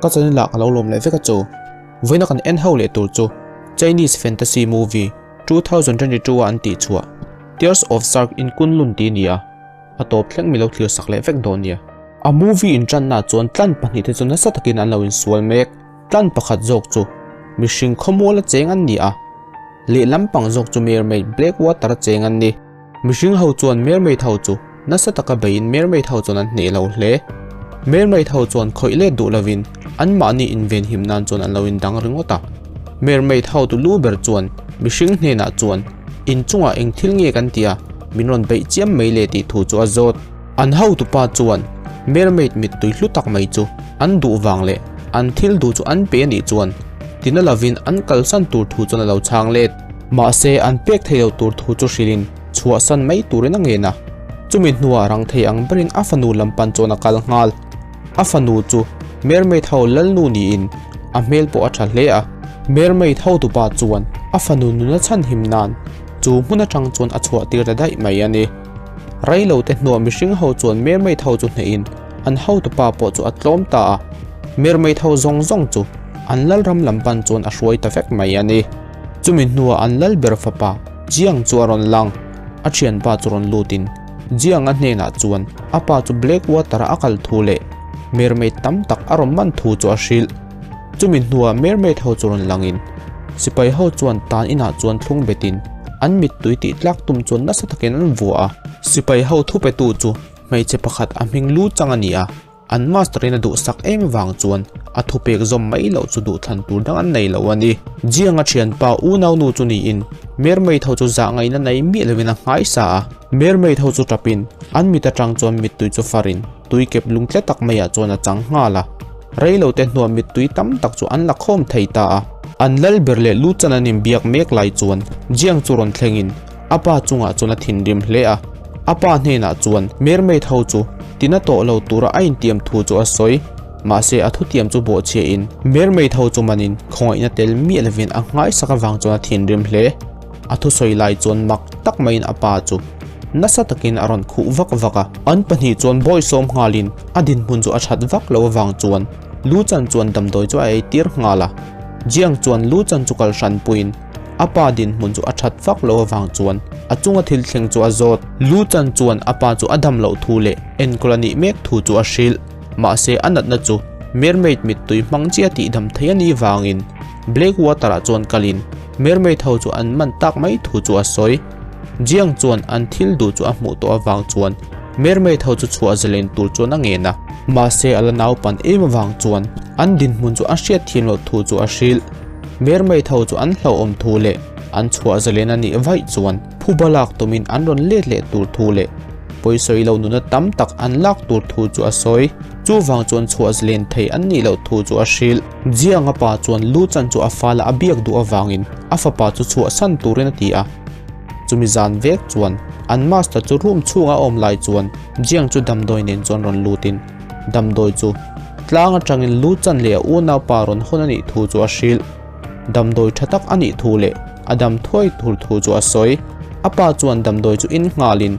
Ka channel ah ka lo lawm leh vek a chu. Vawiina kan en ho leh tur chu Chinese fantasy movie 2022 a an tih chhuah Tears of Shark in Kunlun tih a ni a, a tawp thleng mi lo thlir sak leh vek dawn nia. A movie inṭanna chuan tlan pahnihte chu nasa takin an lo insual mek. Tlan pakhat zawk chu mihring khawmuala cheng an ni a, lehlam pang zawk chu mermaid Blackwater a cheng an ni. Mihring ho chuan mermaid ho chu nasa taka beiin mermaid ho chuan an hneh lo hle. Mermaid ho chuan khawih let duh lovin anmahni invenhim nan chuan an lo indang ringawt a. Mermaid ho tu lu ber chuan mihring hnenah chuan inchungah eng thil nge kan tih a, min rawn beih chiam mai le tih thu chu a zawt. An hotupa chuan mermaid mittui hlu tak mai chu an duh vang leh an thil duh chu an pe a nih chuan tina lovin an kalsan tur thu chuan a lo chhang let. Mahse an pek thei lo tur thu chu hrilhin chhuahsan mai turin a ngen a. Chumi hnuah rang thei ang berin a fanu lam pan chuan a kal nghal. A fanu chu mermaid ho lalnu niin a hmel pawh a tha hle a. Mermaid hotupa chuan a fanu nuna chhanhim nan chu hmun atang chuan a chhuah tir ta daih mai a ni. Reilo te hnuah mihring ho chuan mermaid ho chu hnehin an hotupa pawh chu a tlawm ta a, mermaid ho zawng zawng chu an lalram lam pan chuan a hruai ta vek mai a ni. Chumi hnuah an lal ber fapa Jiang chu a rawn lang, a thianpa chu rawn lutin Jiang a hnenah chuan a pa chu Blackwater a kal thu leh mermaid tam tak a rawn man thu chu a hrilh. Chumi hnuah mermaid ho chu rawn langin sipai ho chuan tan inah chuan thlung betin an mittui tih tlak tum chuan nasa takin an vuah a. Sipai ho thupetu chu hmeichhe pakhat a hming lu chang a ni a, an master in a duhsak em vang chuan a thupek zawm mai loh chu duhthlan tur dang an nei lo a ni. Jiang-a thianpa unau nu chu niin mermaid ho chu zah ngaihna nei miah lovin a nghaisa a, mermaid ho chu tapin an mit atang chuan mittui chu farin tui kep lung tle tak maiah chuan a chang nghal a. Reilo te hnuah mittui tam tak chu an la khawm thei ta a. An lal ber leh lu chan an inbiak mek lai chuan Jiang chu rawn thlengin a pa chungah chuan a thinrim hle a. A pa hnenah chuan mermaid ho chu tina tawh lo tura a intiam thu chu a sawi. Mahse a thutiam chu bawhchhiahin mermaid ho chu manin khawngaihna tel miah lovin a nghaisak avang chuan a thinrim hle. A thusawi lai chuan mak tak maiin a pa chu nasa takin a rawn khuh vak vak a. An pahnih chuan bawisawm nghalin a dinhmun chu a that vak lo avang chuan Lu Chan chuan damdawi chu a ei tir nghal a. Jiang chuan Lu Chan chu kal hran puiin a pa dinhmun chu a that vak lo avang chuan a chunga thil thleng chu a zawt. Lu Chan chuan a pa chu a dam loh thu leh enkawl a nih mek thu chu a hrilh. Mahse a natna chu mermaid mittui hmang chiah tihdam thei a nih vangin Blackwater ah chuan kalin mermaid ho chu an man tak mai thu chu a sawi. Jiang chuan an thil duh chu a hmuh tawh avang chuan mermaid ho chu chhuah zalen tur chuan a ngen a. Mahse a la naupan em avang chuan an dinhmun chu a hriat thiam loh thu chu a hrilh. Mermaid ho chu an hlauhawm thu leh an chhuah zalen a nih vaih chuan phuba lak tumin an rawn let leh tur thu leh pawisawi lo nuna tam tak an lak tur thu chu a sawi. Chuvang chuan chhuah zalen thei an nih loh thu chu a hrilh. Jiang-a pa chuan Lu Chan chu a fala a biak duh avangin a fapa chu chhuahsan turin a ti a. Chumi zan vek chuan an master chu room chhunga a awm lai chuan Jiang chu damdawi nen chuan rawn lutin damdawi chu tlang atangin Lu Chan leh a unaupa rawn hawn a nih thu chu a hrilh. Damdawi tha tak a nih thu leh a dam thuai tur thu chu a sawi. A pa chuan damdawi chu in nghalin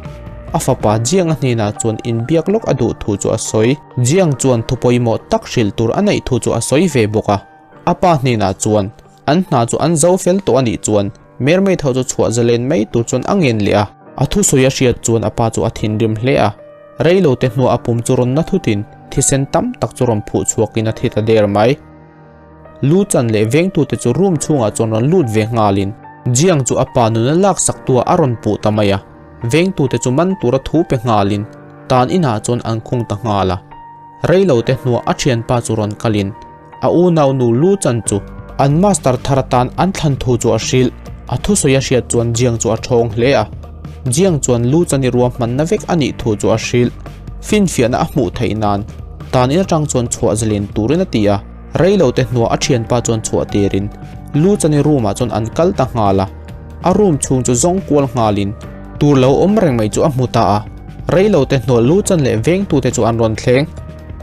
a fapa Jiang-a hnenah chuan inbiak lawk a duh thu chu a sawi. Jiang chuan thu pawimawh tak hrilh tur a neih thu chu a sawi ve bawk a. A pa hnenah chuan an hna chu an zo fel tawh a nih chuan mermaid ho chu chhuah zalen mai tur chuan a ngen leh a. A thusawi a hriat chuan a pa chu a thinrim hle a. Reilo te hnuah a pum chu rawn na thutin thisen tam tak chu rawn phuh chhuakin a thi ta der mai. Lu chan leh vengtute chu room chhungah chuan rawn lut ve nghalin Jiang chu a pa nuna laksak tua a rawn puh ta mai a. Vengtute chu man tura thu pe nghalin tan inah chuan an khung ta nghal a. Reilo te hnuah a thianpa chu rawn kalin a unau nu Lu Chan chu an master thar atan an thlan thu chu a hrilh. A thusawi a hriat chuan Jiang chu a thawng hle a. Jiang chuan Lu Chan i ruahmanna vek a nih thu chu a hrilh. Finfiahna a hmuh theih nan tan in atang chuan chhuah zalen turin a ti a. Reilo te hnuah a thianpa chuan chhuah tirin Lu Chan i room ah chuan an kal ta nghal a. A room chhung chu zawng kual nghalin tur lo awm reng mai chu a hmu ta a. Reilo te hnuah Lu Chan leh vengtute chu an rawn thleng.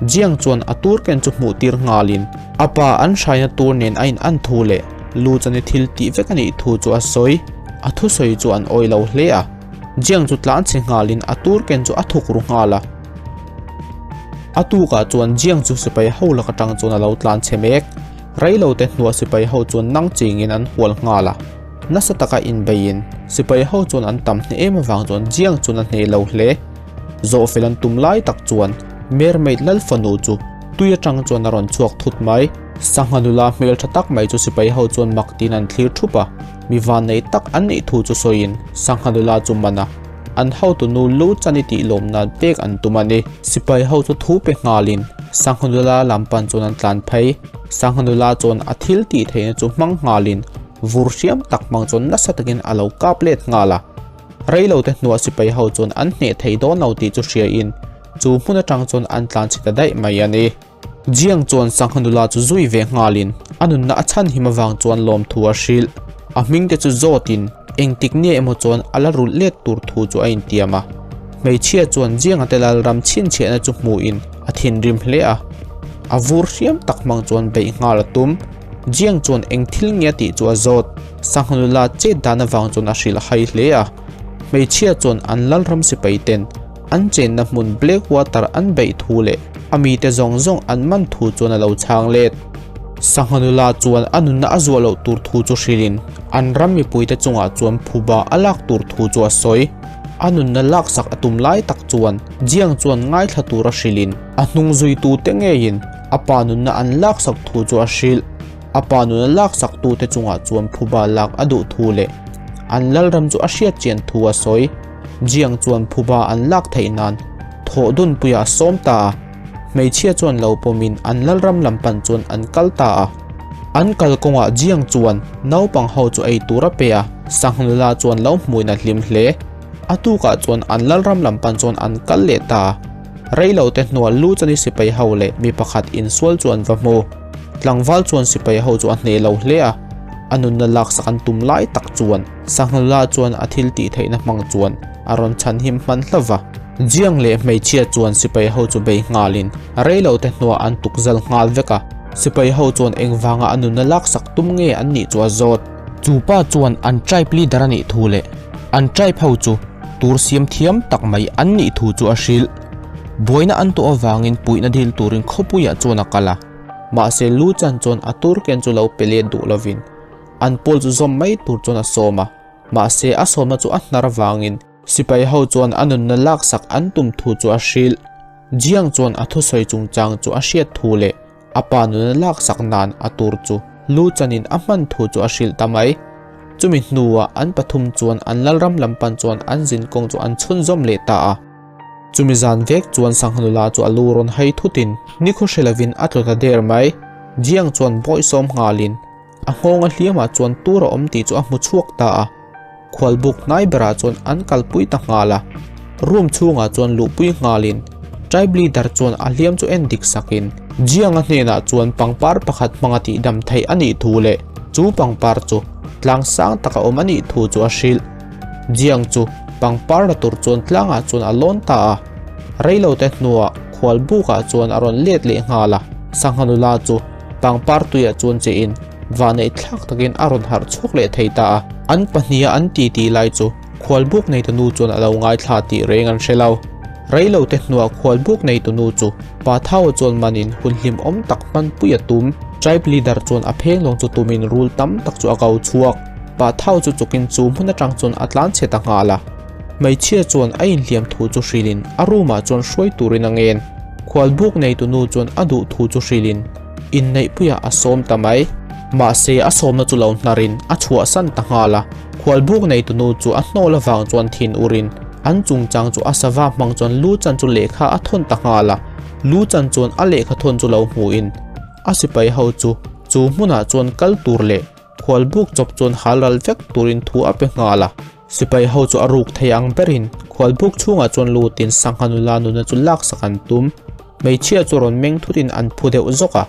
Jiang chuan a tur ken chu hmuh tir nghalin a pa an hraina tur nen a in an thu leh Lu Chan i thil tih vek a nih thu chu a sawi. A thusawi chu an awih lo hle a. Jiang chu tlan chhe nghalin a tur ken chu a thuk ru nghal a. A tukah chuan Jiang chu sipai ho lak atang chuan a lo tlan chhe mek. Reilo te hnuah sipai ho chuan nang chingin an hual nghal a. Nasa taka inbeiin sipai ho chuan an tam hneh em avang chuan Jiang chuan a hneh lo hle. Zawhfel an tum lai tak chuan Mermaid lal fanu chu tui atang chuan a rawn chhuak thut mai. Sangha nula hmel tha tak mai chu sipai ho chuan mak tiin an thlir thup a, mi vannei tak an nih thu chu sawiin sangha nula chu man a, an hotu nu lu chan i tih lawm nan pek an tum a ni. Sipai ho chu thu pe nghalin sangha nula lam pan chuan an tlan phei. Sangha nula chuan a thil tih theihna chu hmang nghalin vur hriam tak hmang chuan nasa takin a lo kap let nghal a. Reilo te hnuah sipai ho chuan an hneh thei dawn lo tih chu hriain chu hmun atang chuan an tlan chhe ta daih mai a ni. Jiang chuan sangha nula chu zui ve nghalin a nunna a chhan him avang chuan lawmthu a hrilh. A hming te chu zawtin engtik nge emaw chuan a la rulh let tur thu chu a intiam a. Hmeichhia chuan Jiang-a te lalram chhinchhiahna chu hmuhin a thinrim hle a. A vur hriam tak hmang chuan beih nghal a tum. Jiang chuan eng thil nge a tih chu a zawt. Sangha nula chet dan avang chuan a hrilh hai hle a. Hmeichhia chuan an lalram sipai ten an chenna hmun Blackwater an beih thu leh a mite zawng zawng an man thu chuan a lo chhang let. Sangha nula chuan a nunna a zuah loh tur thu chu hrilhin an ram mipuite chungah chuan phuba a lak tur thu chu a sawi. A nunna laksak a tum lai tak chuan Jiang chuan ngaithla tura hrilhin a hnung zuitute ngeiin a pa nunna an laksak thu chu a hrilh. A pa nuna laksaktute chungah chuan phuba lak a duh thu leh an lalram chu a hriat chian thu a sawi. Jiang chuan phuba an lak theih nan thawh dunpuiah a sawm ta a, hmeichhia chuan lo pawmin an lalram lam pan chuan an kal ta a. An kal kawngah Jiang chuan naupang ho chu ei tur a pe a, Sanghlula chuan lo hmuin a hlim hle. A tukah chuan an lalram lam pan chuan an kal leh ta a. Reilote hnuah lu chani sipai ho leh mi pakhat insual chu an va hmu. Tlangval chuan sipai ho chu a hneh lo hle a, a nunna laksak an tum lai tak chuan Sanghlula chuan a thil tih theihna hmang chuan a rawn chhanhim hman hlauh va. Jiang leh hmeichhia chuan sipai ho chu bei nghalin reilote hnuah an tukzal nghal vek a, sipai ho chuan engvanga a nunna laksak tum nge an nih chu a zawt. Chu pa chuan an tribe leader a nih thu leh an tribe ho chu tur siam thiam tak mai an nih thu chu a hrilh. Buaina an tawh avangin puihna dil turin khawpuiah chuan a kal a, mahse Lu Chan chuan a tur ken chu lo pe let duh lovin an pawl chu zawm mai tur chuan a sawm a, mahse a sawmna chu a hnar avangin sipai ho chuan a nunna laksak an tum thu chu a hrilh. Jiang chuan a thusawi chungchang chu a hriat thu leh A pa nuna laksak nan a tur chu lu chanin a hman thu chu a hrilh ta mai. Chumi hnuah an pathum chuan an lalram lam pan chuan an zinkawng chu an chhunzawm leh ta a. Chumi zan vek chuan Sangha nula chu a lu rawn hai thutin nikhaw hre lovin a tlaw ta der mai. Jiang chuan bawihsawm nghalin A nghawng a hliamah chuan tur a awm tih chu a hmu chhuak ta a, khualbuk hnai berah chuan an kalpui ta nghal a. Room chhungah chuan luhpui nghalin tribe leader chuan a hliam chu en dik sakin Jiang-a hnenah chuan pangpar pakhat hmanga tihdam theih a nih thu leh chu pangpar chu tlang sang taka awm a nih thu chu a hrilh. Jiang chu pangpar la tur chuan tlangah chuan a lawn ta a, reilote hnuah khualbukah chuan a rawn let leh nghal a, sangha nula chu Pangpar tuiah chuan che in vahneih thlak takin a rawn harh chhuak leh thei ta a. An pahniha an ti tih lai chu khualbuk neitu nu chuan a lo ngaithla tih reng an hre lo. Reilo te hnuah khualbuk neitu nu chu Pa Thau chuan manin hun hlimawm tak hmanpui a tum. Tribe leader chuan a phenglawng chu tumin rul tam tak chu a ko chhuak. Pa Thau chu chukin chu hmun atang chuan a tlan chhe ta nghal a. Hmeichhia chuan a inhliam thu chu hrilhin a room ah chuan hruai turin a ngen. Khualbuk neitu nu chuan a duh thu chu hrilhin inneihpuiah a sawm ta mai. Mahse a sawmna chu lo hnarin a chhuahsan ta nghal a. Khualbuk neitu nu chu a hnawl avang chuan thin urin an chungchang chu a sava hmang chuan lu chan chu lehkha a thawn ta nghal a. Lu chan chuan a lehkha thawn chu lo hmuhin a sipai ho chu chu hmunah chuan kal tur leh khualbuk chawp chuan halral vek turin thu a pe nghal a. Sipai ho chu a ruk thei ang berin khualbuk chhungah chuan lutin sangha nula nuna chu laksak an tum. Hmeichhia chu rawn meng thutin an phu deuh zawk a.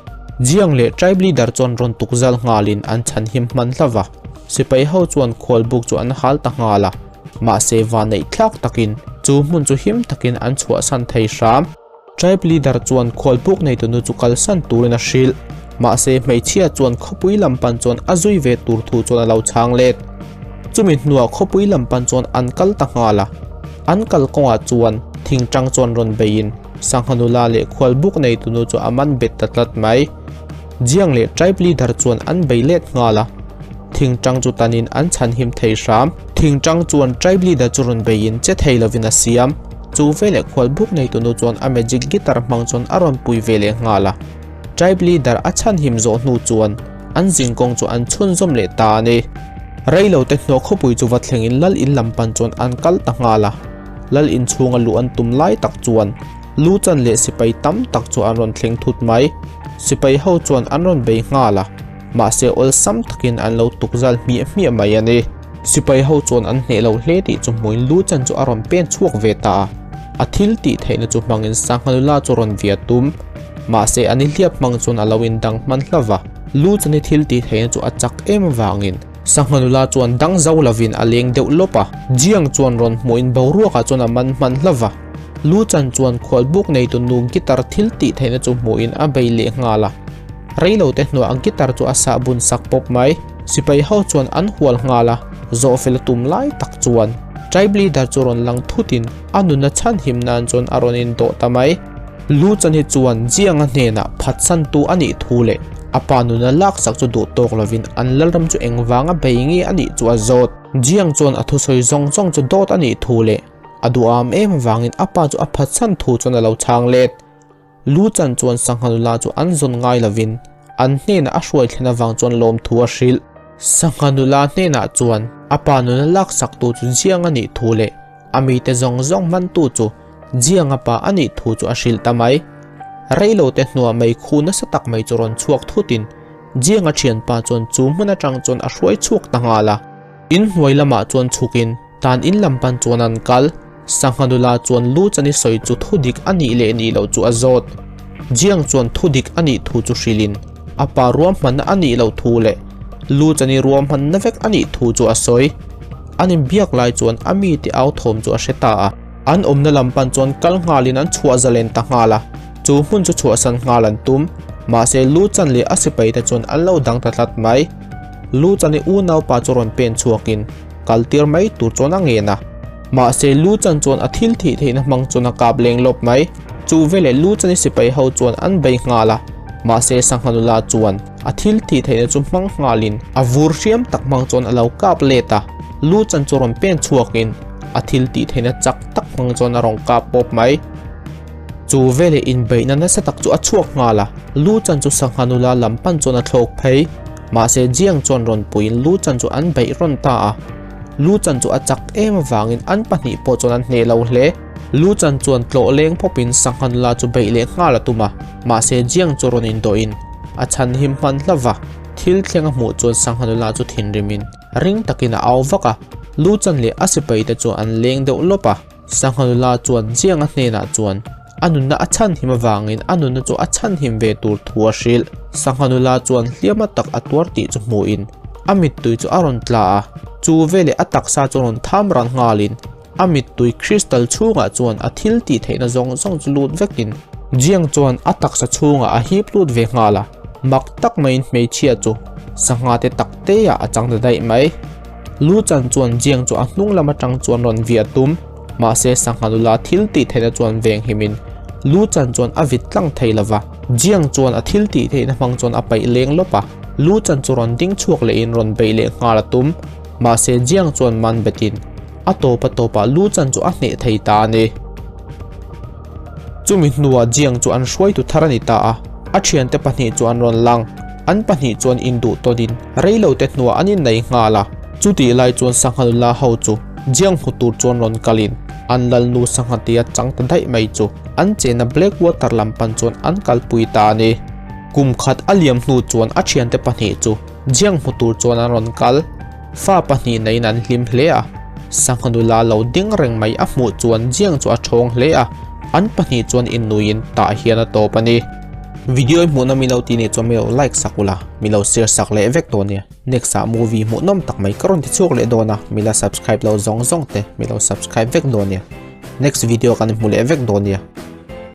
Jiang leh tribe leader chuan rawn tukzal nghalin an chhanhim hman hlauh va. Sipai ho chuan khualbuk chu an hal ta nghal a. Mahse vanneih thlak takin chu hmun chu him takin an chhuahsan thei hram. Tribe leader chuan khualbuk neitunu chu kalsan turin a hrilh. Mahse hmeichhia chuan khawpui lam pan chuan a zui ve tur thu chuan a lo chhang let. Chumi hnuah khawpui lam pan chuan an kal ta nghal a. An kal kawngah chuan thingtang chuan rawn beiin sangha nula leh khual buk neitunu chu a man bet ta tlat mai. Jiang leh tribe leader chuan an bei let nghal a, thingtang chu tanin an chhanhim thei hram. Thingtang chuan tribe leader chu rawn beiin che thei lovin a siam. Chu veleh khual buk neitunu chuan a magic guitar hmang chuan a rawn pui ve leh nghal a. Tribe leader a chhanhim zawh hnu chuan an zinkawng chu an chhunzawm leh ta a ni. Reilote hnawh khawpui chu va thlengin lal in lam pan chuan an kal ta nghal a. Lal in chhunga luh an tum lai tak chuan lu chan leh sipai tam tak chu an rawn thleng thut mai. Sipai ho chuan an rawn bei nghal a, mahse awlsam takin an lo tukzal hmiah hmiah mai a ni. Sipai ho chuan an hneh lo hle tih chu hmuin lu chan chu a rawn pen chhuak ve ta a. A thil tih theihna chu hmangin sangha nula chu rawn via tum. Mahse a nihliap hmang chuan a lo indang hman hlauh va, lu chani thil tih theihna chu a chak em avangin sangha nula chuan dang zo lovin a leng deuh lawp a. Jiang chuan rawn hmuhin boruakah chuan a man hman hlauh va, lu chan chuan khualbuk neitu nu guitar thil tih theihna chu hmuhin a bei leh nghal a. Reilote hnuah a guitar chu a sah bun sak pawp mai. Sipai ho chuan an hual nghal a, zawhfel a tum lai tak chuan tribe leader chu rawn lang thutin a nuna chhanhim nan chuan a rawn indawh ta mai. Lu chan hi chuan Jianga hnenah phatsantu a nih thu leh a pa nuna laksak chu duh tawk lovin an lalram chu engvanga bei nge a nih chu a zawt. Jiang chuan a thusawi zawng zawng chu dawt a nih thu leh a duham em avangin a pa chu a phatsan thu chuan a lo chhang let. Lu chan chuan sangha nula chu an zawn ngai lovin an hnenah a hruai thlen avang chuan lawmthu a hrilh. Sangha nula hnenah chuan a pa nuna laksaktu chu Jiang a nih thu leh A mite zawng zawng hmantu chu Jianga pa a nih thu chu a hrilh ta mai. Reilote hnuah mei khu nasa tak mai chu rawn chhuak thutin Jianga thianpa chuan chu hmun atang chuan a hruai chhuak ta nghal a. In hnuai lamah chuan chhukin tan in lam pan chuan an kal. Sangha nula chuan lu chani sawi chu thu dik a nih leh nih loh chu a zawt. Jiang chuan thu dik a nih thu chu hrilhin a pa ruahmanna a nih loh thu leh lu chani ruahmanna vek a nih thu chu a sawi. An inbiak lai chuan a mite au thawm chu a hre ta a. An awmna lam pan chuan kal nghalin an chhuah zalen ta nghal a, chu hmun chu chhuahsan nghal an tum. Mahse Lu Chan leh a sipaite chuan an lo dang ta tlat mai. Lu Chan-i unaupa chu rawn pen chhuakin kal tir mai tur chuan a ngen a. Mahse Lu Chan chuan a thil thih theihna hmang chuan a kap leng lawp mai. Chu veleh Lu Chan-i sipai ho chuan an bei nghal a, mahse sangha nula chuan A thil tih theihna chu hmang nghalin a vur hriam tak hmang chuan a lo kap let a, lu chan chu rawn pen chhuakin a thil tih theihna chak tak hmang chuan a rawn kap pawp mai. Chu veleh inbeihna nasa tak chu a chhuak nghal a, lu chan chu sangha nula lam pan chuan a thlawk phei. Mahse Jiang chuan rawn puiin lu chan chu an beih rawn ta a, lu chan chu a chak em avangin an pahnih pawh chuan an hneh lo hle. Lu chan chuan tlawh leng phawpin sangha nula chu beih leh nghal a tum a, mahse Jiang chu rawn indawhin A chhan him hman hla va, thil thleng a hmuh chuan sangha nula chu thinrimin ring takin a au vak a, lu chan leh a sipai te chuan an leng deuh lawp a. Sangha nula chuan Jianga hnenah chuan a nunna a chhan him avangin a nunna chu a chhan him ve tur thu a hrilh. Sangha nula chuan hliama tak a tuar tih chu hmuhin a mittui chu a rawn tla a, chu veleh a taksa chu rawn tham ran nghalin A mittui crystal chhungah chuan a thil tih theihna zawng zawng chu lut vekin Jiang chuan a taksa chhungah a hip lut ve nghal a, mak tak maiin hmeichhia chu sangha te tak te ah a chang ta daih mai. Lu Chan chuan Jiang chu a hnung lam atang chuan rawn via tum, mahse sangha nula thil tih theihna chuan veng himin Lu Chan chuan a vit tlang thei lova, Jiang chuan a thil tih theihna hmang chuan a paih leng lawp a, Lu Chan chu rawn ding chhuak lehin rawn beih leh nghal a tum, mahse Jiang chuan man betin A tawp a tawpah lu chan chu a hneh thei ta a ni. Chumi hnuah Jiang chu an hruaitu thar a ni ta a, a thiante pahnih chu an rawn lang. An pahnih chuan induh tawnin reilote hnuah an innei nghal a. Chutih lai chuan sangha nula ho chu Jiang hmu tur chuan rawn kalin an lalnu sangha tia chang ta daih mai chu an chena Blackwater lam pan chuan an kalpui ta a ni. Kum khat a liam hnu chuan a thiante pahnih chu Jiang hmu tur chuan an rawn kal. Fa pahnih neiin an hlim hle a, sangha nula lo ding reng mai a hmuh chuan Jiang chu a thawng hle a, an pahnih chuan innuiin tah hian a tawp a ni. Video i hmuhnawm i lo tih nih chuan mi lo like sak ula, mi lo share sak leh vek dawn nia. Next ah movie hmuhnawm tak mai ka rawn ti chhuak leh dawn a, mi la subscribe lo zawng zawng te mi lo subscribe vek dawn nia. Next video kan hmu leh vek dawn nia.